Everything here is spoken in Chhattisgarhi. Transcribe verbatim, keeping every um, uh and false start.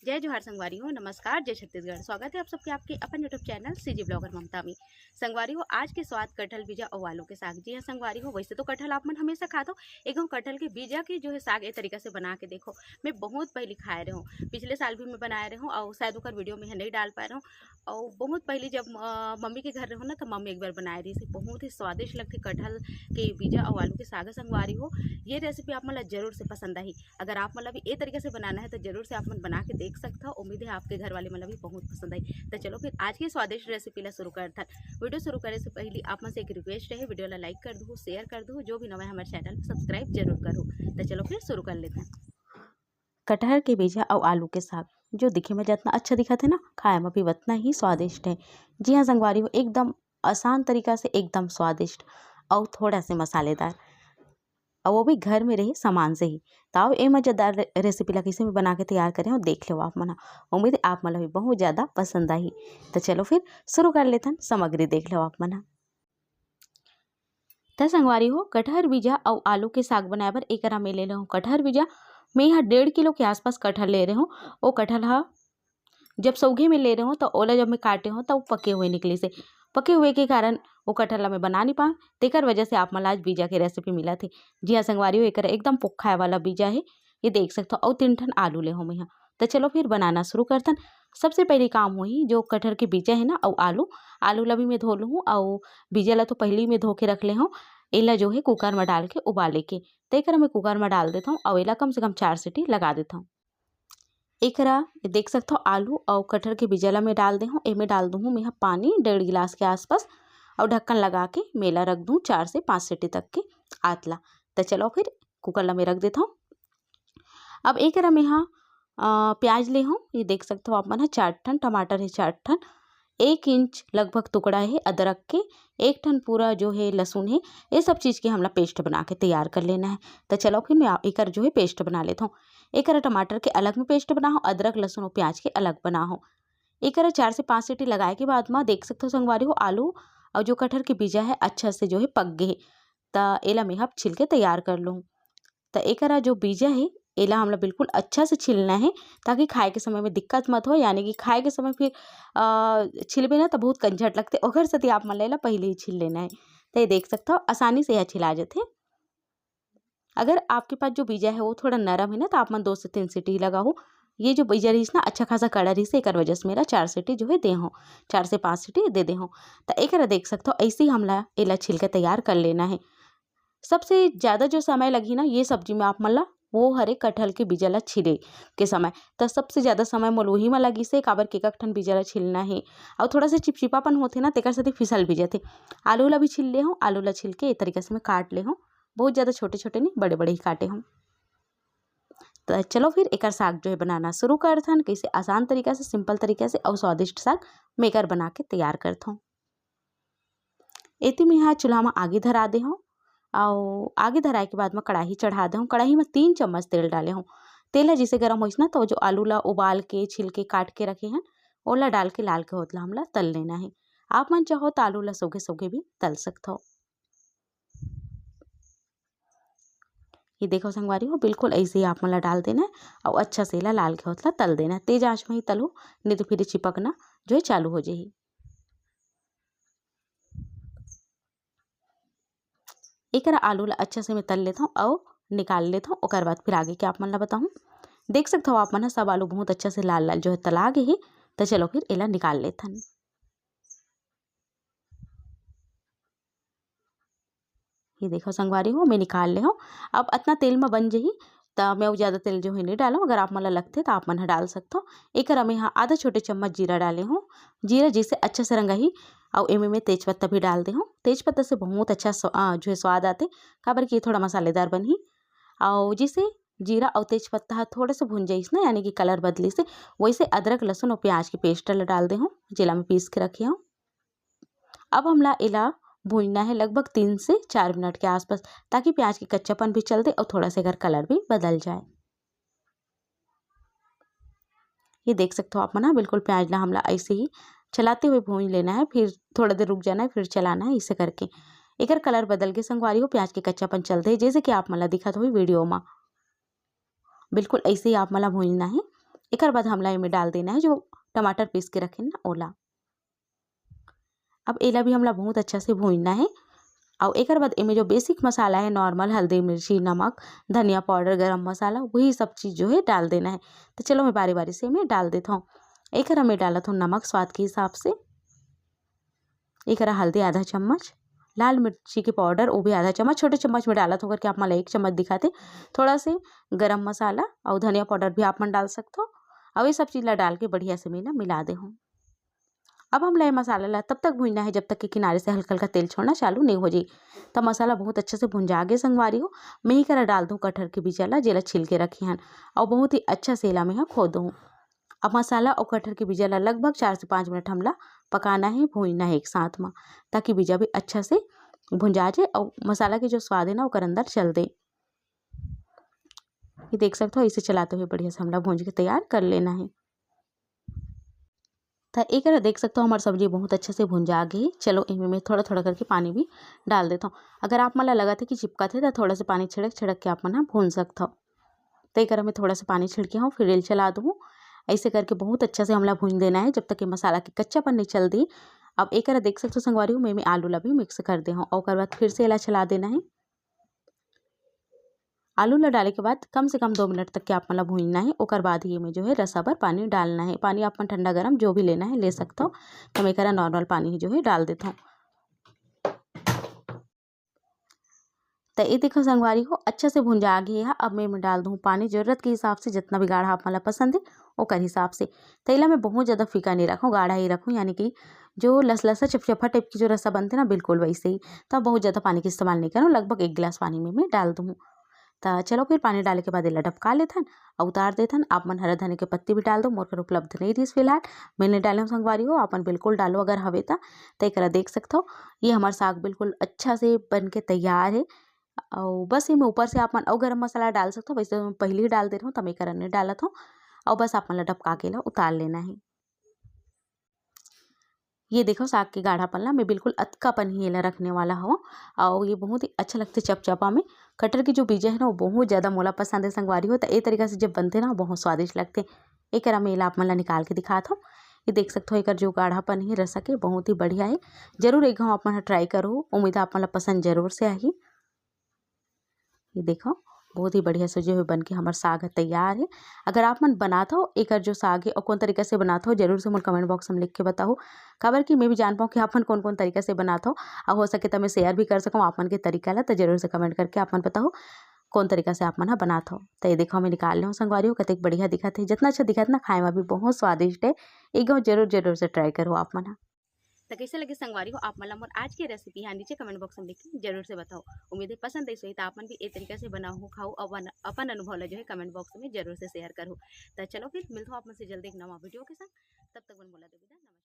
जय जोहार संगवारी हो, नमस्कार, जय छत्तीसगढ़। स्वागत है आप सबके आपके अपन YouTube चैनल सीजी ब्लॉगर ममता में। संगवारी हो, आज के स्वाद कटहल बीजा अउ आलू के साग। जी हाँ संगवारी हो, वैसे तो कटहल आप मन हमेशा खात हो, एक घाव कटहल के बीजा के जो है साग ए तरीका से बना के देखो। मैं बहुत पहली खाए रहूँ, पिछले साल भी मैं बनाए रहूँ और शायद ओकर वीडियो में नहीं डाल पाए रहूँ। और बहुत पहली जब अ, मम्मी के घर रहूँ ना, तो मम्मी एक बार बनाए रही थी, बहुत ही स्वादिष्ट लगती कटहल के बीजा और आलू के साग संगवारी हो। ये रेसिपी आप मन ला जरूर से पसंद आही। अगर आप मन ला भी ए तरीका से बनाना है तो जरूर से आप मन बना के देख सकता हो। उम्मीद है आपके घर वाले मन ला भी बहुत पसंद आई। तो चलो फिर आज की स्वादिष्ट रेसिपी ला शुरू करथन। वीडियो शुरू करे से पहले आप मन से एक रिक्वेस्ट रहे, वीडियो ला लाइक कर दू, शेयर कर दू, जो भी नवा है हमारे चैनल सब्सक्राइब जरूर करो। तो चलो फिर शुरू कर लेथन। कटहर के बीजा अउ आलू के साग, जो दिखे में जितना अच्छा दिखत है ना, खाए में भी उतना ही स्वादिष्ट है। जी हाँ संगवारी हो, एकदम आसान तरीका से एकदम स्वादिष्ट अउ थोड़ा से मसालेदार, अउ वो भी घर में रहे सामान से ही। त आओ ए मजेदार रे-, रेसिपी ला कइसे मैं बना के तैयार करे हूँ, देख लो आप मन ह। उम्मीद है आप मन ला भी बहुत ज़्यादा पसंद आही। तो चलो फिर शुरू कर लेथन, सामग्री देख लो आप मन ह। त संगवारी हो, कटहर बीजा अउ आलू के साग बनाए बर एकरा में ले लेहूँ कटहर बीजा। मैं यहाँ डेढ़ किलो के आसपास कटहर ले रहे हूँ। वो कटहर ह जब सौघे में ले रहे हूँ तो ओला जब मैं काटे हूँ तो वो पके हुए निकली से, पके हुए के कारण वो कटहर ला मैं बना नहीं पाऊँ। तेकर वजह से आप मन ला आज बीजा के रेसिपी मिला थी। जी हाँ संगवारी हो, एकर एकदम पोखाए वाला बीजा है। ये देख सकते हो, अउ तीन ठन आलू ले हूँ मैं यहाँ। तो चलो फिर बनाना शुरू करथन। सबसे पहले काम होही जो कटहर के बीजा है ना अउ आलू, आलू ला भी मैं धो लूँ अउ बीजा ला तो पहले ही मैं धो के रख ले हूँ। एला जो है कुकर में डाल के उबाले के, तेकर मैं कुकर में डाल देता हूँ अउ एला कम से कम चार सीटी लगा देता हूँ। एकरा देख सकथो, आलू अउ कटहर के बीजा ला मैं डाल दे हूँ। एमे डाल दूँ मैं ह पानी डेढ़ गिलास के आसपास अउ ढक्कन लगा के मेला रख दूँ चार से पाँच सीटी तक के आतला। त चलो फिर कुकर ला मैं रख देता हूँ। अब एकरा मैं ह अ, प्याज ले हूँ, ये देख सकथो आप मन ह चार ठन, टमाटर है चार ठन, एक इंच लगभग टुकड़ा है अदरक के, एक ठन पूरा जो है लहसुन है। ये सब चीज़ के हमला पेस्ट बना के तैयार कर लेना है। तो चलो फिर मैं आ- एकर जो है पेस्ट बना लेता हूँ। एकर टमाटर के अलग में पेस्ट बनाओ, अदरक लहसुन और प्याज के अलग बनाओ। एकर चार से पाँच सीटी लगाए के बाद में देख सकथो संगवारी हो, आलू और जो कटहर के बीजा है अच्छा से जो है पक गए है। त एला मैं अब छिल के तैयार कर लूँ। त एकरा जो बीजा है, एला हमला बिल्कुल अच्छा से छिलना है, ताकि खाए के समय में दिक्कत मत हो। यानी कि खाए के समय फिर अ, छिलबे ना तो बहुत कंझट लगते, ओकर सेती आप मन ला एला पहले ही छिल लेना है। तो ये देख सकते हो, आसानी से यह छिला जाते। अगर आपके पास जो बीजा है वो थोड़ा नरम है ना, तो आप मन दो से तीन सीटी ही लगाओ। ये जो बीजा रहीस ना, अच्छा खासा कड़ा रहीस, एकर वजह से मेरा चार सीटी जो है दे हो, चार से पाँच सीटी दे दे हो। तो एकरा देख सकते हो, ऐसे ही हमला एला छिल के तैयार कर लेना है। सबसे ज़्यादा जो समय लगही ना ये सब्जी में आप मन ला, वो हरे कटहल के बीजा ला छिले के समय। त सबसे ज़्यादा समय मोला उही म लगिस हे, काबर के एक ठन बीजा ला छिलना हे अउ थोड़ा सा चिपचिपापन होथे ना, तेकर सेती फिसल भी जथे। आलू ला भी छिल ले हूँ, आलू ला छिल के ए तरीका से मैं काट ले हूँ। बहुत ज़्यादा छोटे-छोटे नहीं, बड़े-बड़े ही काटे हूँ। त चलो फिर एकर साग जो है बनाना शुरू करथन, कैसे आसान तरीका से, सिंपल तरीका से अउ स्वादिष्ट साग मैं एकर बना के तैयार करथौं। एती में यहाँ चूल्हा में आगी धरा दे हूँ, अउ आगी धराए के बाद में कड़ाही चढ़ा दे हूँ। कड़ाही में तीन चम्मच तेल डाले हूँ। तेल ह जैसे गरम होइस ना, तो जो आलू ला उबाल के, छिल के, काट के रखे हन, ओला डाल के लाल के होत ला हमला तल लेना है। आप मन चाहो तो आलू ला सोगे सोगे भी तल सकथो। ये देखो संगवारी हो, बिल्कुल ऐसे ही आप मन ला डाल देना है अउ अच्छा से एला लाल के होत ला तल देना है। तेज आंच में ही तलो, नहीं तो फिर ये चिपकना जो है चालू हो जाही। एकरा आलू ला अच्छा से मैं तल लेथौं अउ निकाल लेथौं, ओकर बाद फिर आगे के आप मन ला बताहूँ। देख सकथो आप मन ह, सब आलू बहुत अच्छा से लाल लाल जो है तला गे हे। त चलो फिर एला निकाल लेथन। ये देखो संगवारी हो, मैं निकाल ले हूँ। अब अतना तेल में बन जही, त मैं अउ ज़्यादा तेल जो है नहीं डालूँ। अगर आप मन ला लगथे त आप मन ह डाल सकथो। एकर में हाँ आधा छोटे चम्मच जीरा डाले हूँ। जीरा जैसे अच्छा से रंगाही। अउ एमे मैं तेज पत्ता भी डाल दे हूँ। तेज पत्ता से बहुत अच्छा स्व-, आ, जो है स्वाद आथे, काबर कि ये थोड़ा मसालेदार बनही। अउ जैसे जीरा अउ तेज पत्ता ह थोड़ा से भुन जाइस ना, यानी कि कलर बदलिस हे, वैसे अदरक, लहसुन अउ प्याज के पेस्ट ला डाल दे हूँ, जेला मैं पीस के रखे हूँ। अब हमला एला भूनना है लगभग तीन से चार मिनट के आसपास, ताकि प्याज के कच्चापन भी चल दे अउ थोड़ा सा एकर कलर भी बदल जाए। ये देख सकते हो आप मन ह, बिल्कुल प्याज ला हमला ऐसे ही चलाते हुए भून लेना है, फिर थोड़ा देर रुक जाना है, फिर चलाना है, इसे करके एकर कलर बदल के संगवारी हो प्याज के कच्चापन चलते है, जैसे कि आप मन ला दिखत होही वीडियो मा। बिल्कुल ऐसे ही आप मन ला भूनना है। एकर बाद हमला एमे डाल देना है जो टमाटर पीस के रखे ना ओला। अब एला भी हमला बहुत अच्छा से भूनना है। और एकर बाद एमे जो बेसिक मसाला है, नॉर्मल हल्दी, मिर्ची, नमक, धनिया पाउडर, गरम मसाला, वही सब चीज़ जो है डाल देना है। तो चलो मैं बारी बारी से एमे डाल देता हूँ। एकर हमें डालत हूँ नमक स्वाद के हिसाब से। एकरा हल्दी आधा चम्मच, लाल मिर्ची के पाउडर वो भी आधा चम्मच, छोटे चम्मच में डालत हो करके आप मन ला एक चम्मच दिखाते। थोड़ा से गरम मसाला और धनिया पाउडर भी आप मन डाल सकते हो। और ये सब चीज़ ला डाल के बढ़िया से मैं ना मिला दे हूँ। अब हमला ये मसाला ला तब तक भूनना है जब तक कि किनारे से हल्का हल्का तेल छोड़ना चालू नहीं हो जाए। तब मसाला बहुत अच्छे से भुंजा गे संगवारी हो। मैं ही करा डाल दूँ कटहर के बीजा ला, जेला छिल के रखे हन, और बहुत ही अच्छा से एला मैं ह खो दूँ। अब मसाला और कटहर के बीजा ला लगभग चार से पाँच मिनट हमला पकाना है, भूनना है एक साथ में, ताकि बीजा भी अच्छा से भुंजा जाए और मसाला के जो स्वाद है ना ओकर अंदर चल दे। ये देख सकते हो, इसे चलाते हुए बढ़िया से हमला भूंज के तैयार कर लेना है। तो एक देख सकते हो हमारी सब्जी बहुत अच्छे से भुंजा गई। चलो इनमें मैं थोड़ा थोड़ा करके पानी भी डाल देता हूँ। अगर आप मन ला लगत है कि चिपकत है तो थोड़ा सा पानी छिड़क छिड़क के आप मन ह भून सकते हो। तो एक में थोड़ा सा पानी छिड़के हूँ, फिर रेल चला दूँ। ऐसे करके बहुत अच्छा से हमला भून देना है जब तक कि मसाला के कच्चापन नहीं चल दी। अब एक देख सकते हो संगवारी हो, मैं, मैं आलू ला भी मिक्स कर दे हूँ और ओकर बाद फिर से एला चला देना है। आलू ला डाले के बाद कम से कम दो मिनट तक के आप मन ला भूनना है। ओकर बाद ही में जो है रसा बर पानी डालना है। पानी आप मन ठंडा गरम जो भी लेना है ले सकते हो। तो मैं करा नॉर्मल पानी ही जो है डाल देता हूँ। तो ये देखो संगवारी हो, अच्छा से भुंजा गई है। अब मैं, मैं डाल दूँ पानी जरूरत के हिसाब से, जितना भी गाढ़ा आप मन ला पसंद है ओकर हिसाब से। तो एला मैं बहुत ज़्यादा फीका नहीं रखूँ, गाढ़ा ही रखूँ, यानी कि जो लसलसा चपचपा टाइप की जो रसा बनते ना, बिल्कुल वैसे ही। तो बहुत ज़्यादा पानी के इस्तेमाल नहीं करूँ, लगभग एक गिलास पानी में मैं डाल दूँ। तो चलो फिर पानी डाले के बाद एला ढपका लेथन और उतार देथन। आप मन हरा धनिया के पत्ती भी डाल दो, मोर कर उपलब्ध नहीं रहिस फिलहाल, मैं नहीं डाले हूँ संगवारी हो, आप मन बिल्कुल डालो अगर हवे तो। तो एकरा देख सकते हो, ये हमार साग बिल्कुल अच्छा से बन के तैयार है। और बस एमे ऊपर से आप मन अउ गरम मसाला डाल सकते हो, वैसे तो मैं पहले ही डाल दे रहा हूँ, तो मैं एकरा नहीं डालत हूँ। और बस आप मन ला ढपका के ला उतार लेना है। ये देखो साग के गाढ़ापन ला मैं बिल्कुल अतकापन ही एला रखने वाला हूँ। और ये बहुत ही अच्छा लगते चपचपा में। कटहर के जो बीजा है ना, वो बहुत ज़्यादा मोला पसंद है संगवारी हो। तो ये तरीका से जब बनते ना, बहुत स्वादिष्ट लगते। एकरा में एला आप मन ला निकाल के दिखात हूँ। ये देख सकते हो, एकर जो गाढ़ापन ही रसा के बहुत ही बढ़िया है। जरूर एक घाव आप मन ट्राई करो, उम्मीद आप मन ला पसंद जरूर से आही। ये देखो, बहुत ही बढ़िया से जो है बन के हमार साग है तैयार है। अगर आप मन बनात हो एकर जो साग है और कौन तरीका से बनात हो, जरूर से मोर कमेंट बॉक्स में लिख के बताओ, काबर कि मैं भी जान पाऊँ कि आप मन कौन कौन तरीका से बनात हो, और हो सके तो मैं शेयर भी कर सकूँ आप मन के तरीका ला। तो जरूर से कमेंट करके आप मन बताओ कौन तरीका से आप मन ह बनात हो। तो ये देखो, मैं निकाल ले हूँ संगवारी हो, कतेक बढ़िया दिखत है। जितना अच्छा दिखत ना, खाए में भी बहुत स्वादिष्ट है। एक घाव जरूर जरूर से ट्राई करो आप मन ह। तो कैसे लगे संगवारी हो आप मन ला मोर आज के रेसिपी, यहाँ नीचे कमेंट बॉक्स में लिख के जरूर से बताओ। उम्मीद है पसंद आई होही, तो आप मन भी ए तरीका से बनाओ, खाओ, अपन अपन अनुभव ला जो है कमेंट बॉक्स में जरूर से शेयर करो। तो चलो फिर मिलता हूँ आप मन से जल्दी एक नवा वीडियो के साथ। तब तक मन बोला दो विदा, नमस्कार।